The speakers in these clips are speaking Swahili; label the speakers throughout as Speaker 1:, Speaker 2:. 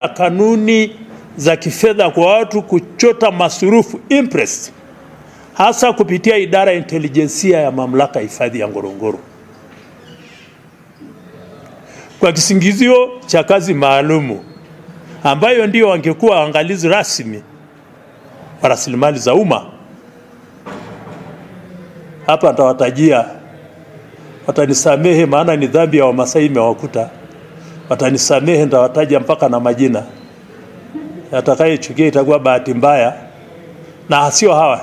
Speaker 1: Kanuni za kifedha kwa watu kuchota masurufu imprest, hasa kupitia idara ya intelijensia ya mamlaka hifadhi ya Ngorongoro kwa kisingizio cha kazi maalumu ambayo ndio wangekuwa waangalizi rasmi wa rasilimali za umma. Hapa nitawatajia, watanisamehe maana ni dhambi ya Wamasai imewakuta. Watanisamehe, nitawataja mpaka na majina. Atakayechukia itakuwa bahati mbaya. Na sio hawa,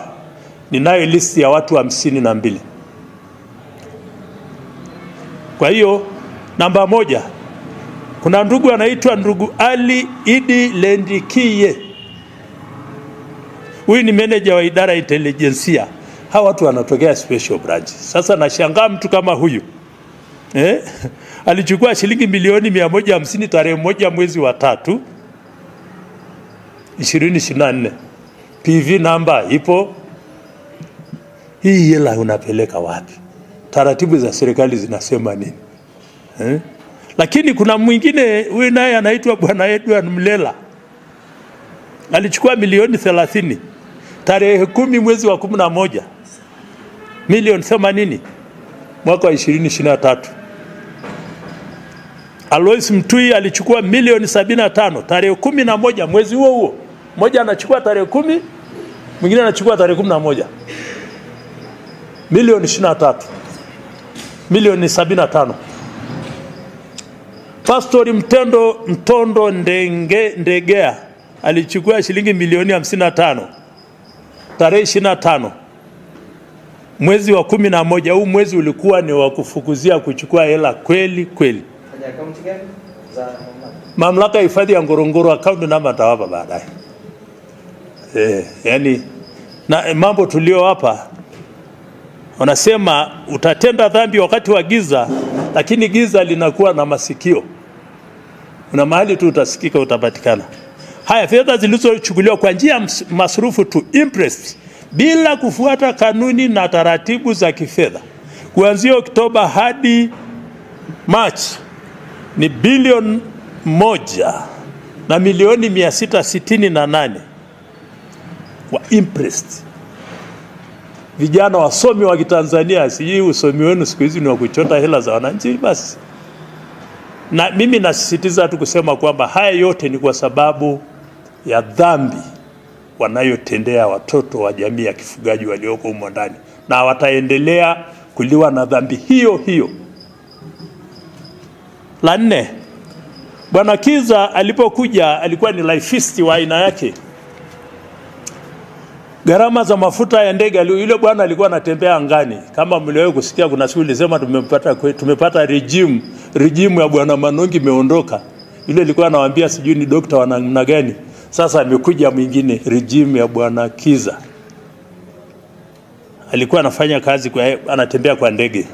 Speaker 1: ninayo listi ya watu 52. Kwa hiyo namba 1, kuna ndugu anaitwa ndugu Ali Idi Lendikie. Huyu ni manager wa idara ya intelijensia. Hawa watu wanatokea special branch. Sasa nashangaa mtu kama huyu alichukua shilingi milioni 150 tarehe 1 mwezi wa 3 2024. PV namba ipo. Hii hela unapeleka wapi? Taratibu za serikali zinasema nini? Lakini kuna mwingine huyu naye anaitwa Bwana Edward Mlela. Alichukua milioni 30 tarehe 10 mwezi wa 11, milioni 80 mwaka wa 2023. Alois Mtui alichukua milioni 75 tarehe 11 mwezi huo huo. Mmoja anachukua tarehe 10, mwingine anachukua tarehe 11. Milioni 23. Milioni 75. Pastori Mtendo Mtondo Ndegea alichukua shilingi milioni 55 tarehe 25 mwezi wa 11. Huu mwezi ulikuwa ni wa kufukuzia kuchukua hela kweli kweli. Mamlaka ya hifadhi ya Ngorongoro, account namba nitawapa baadaye. Yani na mambo tulio hapa wanasema utatenda dhambi wakati wa giza, lakini giza linakuwa na masikio. Una mahali tu utasikika, utapatikana. Haya, fedha zilizochukuliwa kwa njia masrufu tu imprest bila kufuata kanuni na taratibu za kifedha kuanzia Oktoba hadi Machi ni bilioni 1 na milioni 668 kwa imprest. Vijana wasomi wa Kitanzania, sijui usomi wenu siku hizi ni wa kuchota hela za wananchi basi. Na mimi nasisitiza tu kusema kwamba haya yote ni kwa sababu ya dhambi wanayotendea watoto wa jamii ya kifugaji walioko humo ndani, na wataendelea kuliwa na dhambi hiyo hiyo. La nne, Bwana Kiza alipokuja alikuwa ni lifeist wa aina yake. Gharama za mafuta ya ndege, yule bwana alikuwa anatembea angani. Kama mliwahi kusikia, kuna siku nilisema tumepata regime ya Bwana Manongi imeondoka. Yule alikuwa anawaambia sijui ni dokta wa namna gani. Sasa amekuja mwingine, regime ya Bwana Kiza. Alikuwa anafanya kazi kwa, anatembea kwa ndege.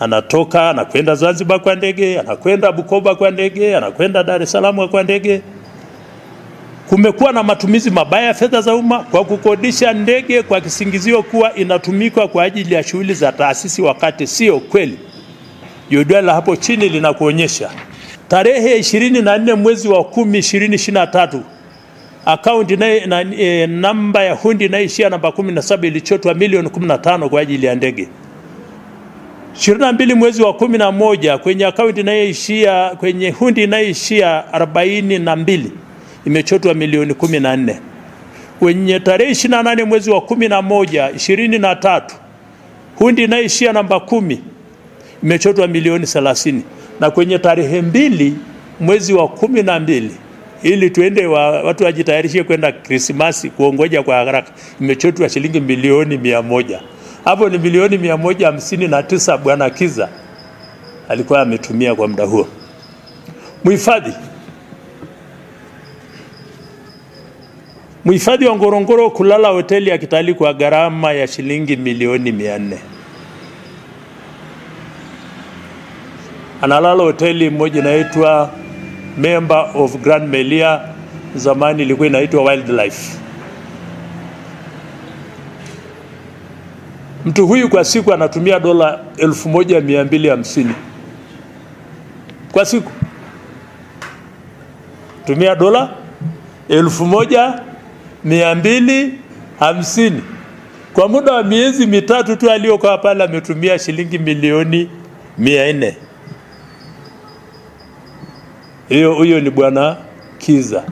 Speaker 1: Anatoka, anakwenda Zanzibar kwa ndege, anakwenda Bukoba kwa ndege, anakwenda Dar es Salaam kwa ndege. Kumekuwa na matumizi mabaya ya fedha za umma kwa kukodisha ndege kwa kisingizio kuwa inatumika kwa ajili ya shughuli za taasisi, wakati sio kweli. Jedwali hapo chini linakuonyesha. Tarehe 24 mwezi wa 10 2023, akaunti na namba ya hundi inaishia namba 17 ilichotwa milioni 15 kwa ajili ya ndege. 22 mwezi wa 11 kwenye akaunti inayoishia kwenye hundi inayoishia 42 imechotwa milioni 14. Kwenye tarehe 28 mwezi wa 11 23 hundi inayoishia namba 10 imechotwa milioni 30. Na kwenye tarehe 2 mwezi wa 12, ili tuende watu wajitayarishie kwenda Krismasi kuongoja kwa haraka, imechotwa shilingi milioni 100. Hapo ni milioni 159 Bwana Kiza alikuwa ametumia kwa muda huo. Mhifadhi wa Ngorongoro kulala hoteli ya kitalii kwa gharama ya shilingi milioni 400. Analala hoteli moja inaitwa Member of Grand Melia, zamani ilikuwa inaitwa Wildlife. Mtu huyu kwa siku anatumia dola 1250 kwa siku. Tumia dola 1,250 kwa muda wa miezi 3 tu aliyokaa pale, ametumia shilingi milioni 400. Hiyo ni bwana Kiza.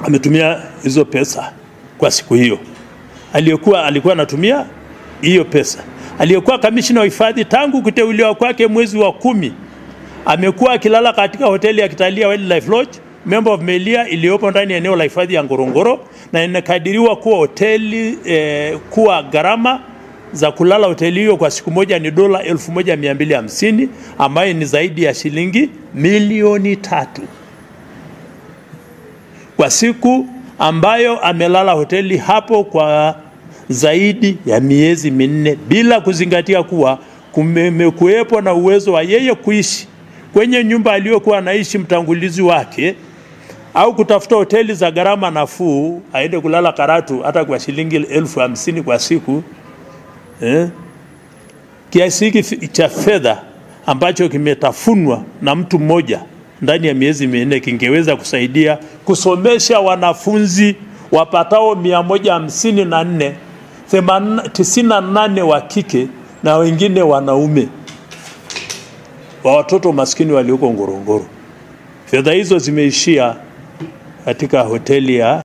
Speaker 1: Ametumia hizo pesa kwa siku hiyo. Alikuwa anatumia hiyo pesa. Aliyekuwa kamishna wa hifadhi tangu kuteuliwa kwake mwezi wa 10 amekuwa akilala katika hoteli ya kitalii ya Wildlife Lodge, member of Melia, iliyopo ndani ya eneo la hifadhi ya Ngorongoro, na inakadiriwa kuwa hoteli kuwa gharama za kulala hoteli hiyo kwa siku moja ni dola 1,250, ambayo ni zaidi ya shilingi milioni 3 kwa siku ambayo amelala hoteli hapo kwa zaidi ya miezi 4, bila kuzingatia kuwa kumekuwepo na uwezo wa yeye kuishi kwenye nyumba aliyokuwa anaishi mtangulizi wake, au kutafuta hoteli za gharama nafuu aende kulala Karatu hata kwa shilingi 50,000 kwa siku. Kiasi hiki cha fedha ambacho kimetafunwa na mtu mmoja ndani ya miezi 4 kingeweza kusaidia kusomesha wanafunzi wapatao 154, 98 wa kike na wengine wanaume, wa watoto maskini walioko Ngorongoro. Fedha hizo zimeishia katika hoteli ya